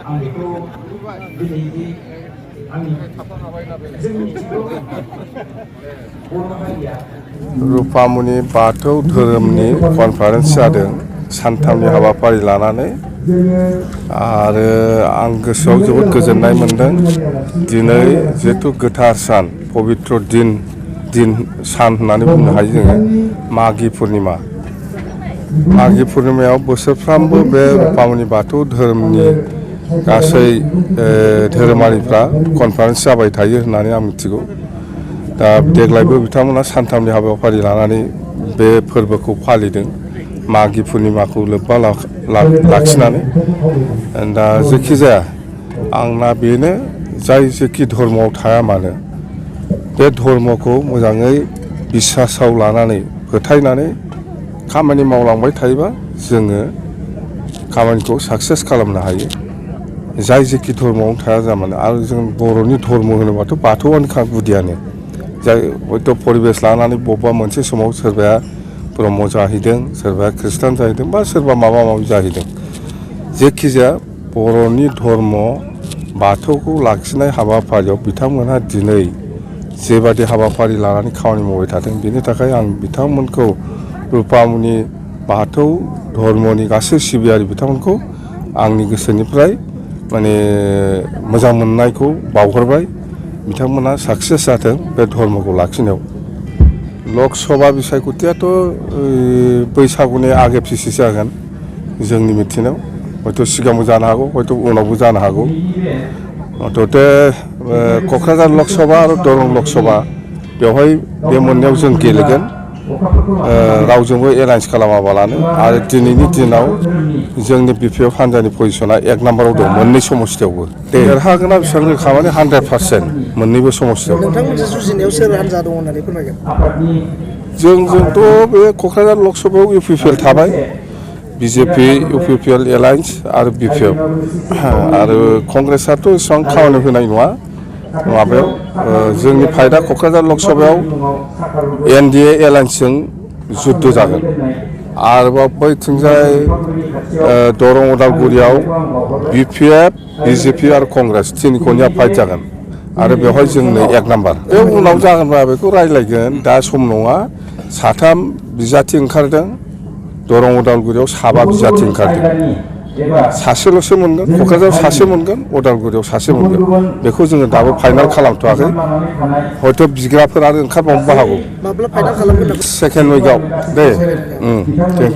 आं बेखौ दिनैनि आंनि जोंनि बर' हारिया रुफामनि बाथौ धोरोमनि कनफारेन्स जादों सानथामनि हाबाफारि लानानै आरो आं गोसोआव जोबोद गोजोननाय मोनदों। दिनै जिहेथु गोथार सान पबित्र दिन सान होननानै बुंनो हायो जोङो मागि पुर्निमा। मागि पुर्निमायाव बोसोरफ्रामबो बे रुफामनि बाथौ धोरोमनि गासै धोरोमारिफ्रा कनफारेन्स जाबाय थायो होननानै आं मिथिगौ। दा देग्लायबो बिथांमोना सानथामनि हाबाफारि लानानै बे फोरबोखौ फालिदों मागि पुर्निमाखौ लोब्बा लाखिनानै। दा जेखि जाया आंना बेनो जाय जेखि धर्मआव थाया मानो बे धर्मखौ मोजाङै बिसासाव लानानै फोथायनानै खामानि मावलांबाय थायोबा जोङो खामानिखौ साक्सेस खालामनो हायो। जाय जेखि धर्मआवनो थाया जामानो आरो जों बर'नि धर्म होनोबाथ' बाथौआनोखा गुदियानो। जाय हयथ' परिबेस लानानै बबेबा मोनसे समाव सोरबाया ब्रह्म जाहैदों, सोरबाया खृष्टान जाहैदों बा सोरबा माबा माबि जाहैदों। जेखि जाया बर'नि धर्म बाथौखौ लाखिनाय हाबाफारियाव बिथांमोनहा दिनै जेबादि हाबाफारि लानानै खामानि मावबाय थादों बेनि थाखाय आं बिथांमोनखौ रुफामनि बाथौ धर्मनि गासै सिबियारि बिथांमोनखौ आंनि गोसोनिफ्राय माने मोजां मोननायखौ बावहरबाय। बिथांमोना साक्सेस जाथों बे धर्मखौ लाखिनायाव। लक सभा बिसायख'थियाथ' बैसागुनि आगे पिछे जागोन जोंनि मिथिनायाव। हयथ' सिगांबो जानो हागौ, हयथ' उनावबो जानो हागौ। मथथे क'क्राझार लक सभा आरो दरं लक सभा बेवहाय बे मोननैयाव जों गेलेगोन रावजोंबो एलायन्स खालामाबालानो। आरो दिनैनि दिनाव जोंनि BPF हान्जानि पजिसना 1 नाम्बाराव दं मोननै समस्तियावबो। देरहागोना बेसेबां रोखा माने 100% मोननैबो समस्तियाव। नोंथांमोनजों जुजिनायाव सोर हान्जा दं होननानै फोरमायगोन? जोंथ' बे क'क्राझार लक सभायाव UPPL थाबाय, BJP UPPL एलायन्स आरो BPF आरो कंग्रेसआथ' एसेबां खामानि होनाय नङा माबायाव। जोंनि फाइदा क'क्राझार लक सभायाव NDA एलायन्सजों जुद्ध जागोन। आरोबाव बैथिंजाय दरं उदालगुरियाव BPF, BJP आरो कंग्रेस तिनिख'निया फाइट जागोन आरो बेवहाय जोंनो 1 नाम्बार। बे उनाव जागोनबा बेखौ रायज्लायगोन, दा सम नङा। 3 बिजाथि ओंखारदों, दरं उदालगुरियाव 7 बिजाथि ओंखारदों। सासेल'सो मोनगोन, क'क्राझाराव सासे मोनगोन, उदालगुरियाव सासे मोनगोन। बेखौ जोङो दाबो फाइनाल खालामथ'वाखै। हयथ' बिग्राफोर आरो ओंखारबावनोबो हागौ। माब्ला फाइनाल खालामगोन? सेकेन्ड उइकआव दे।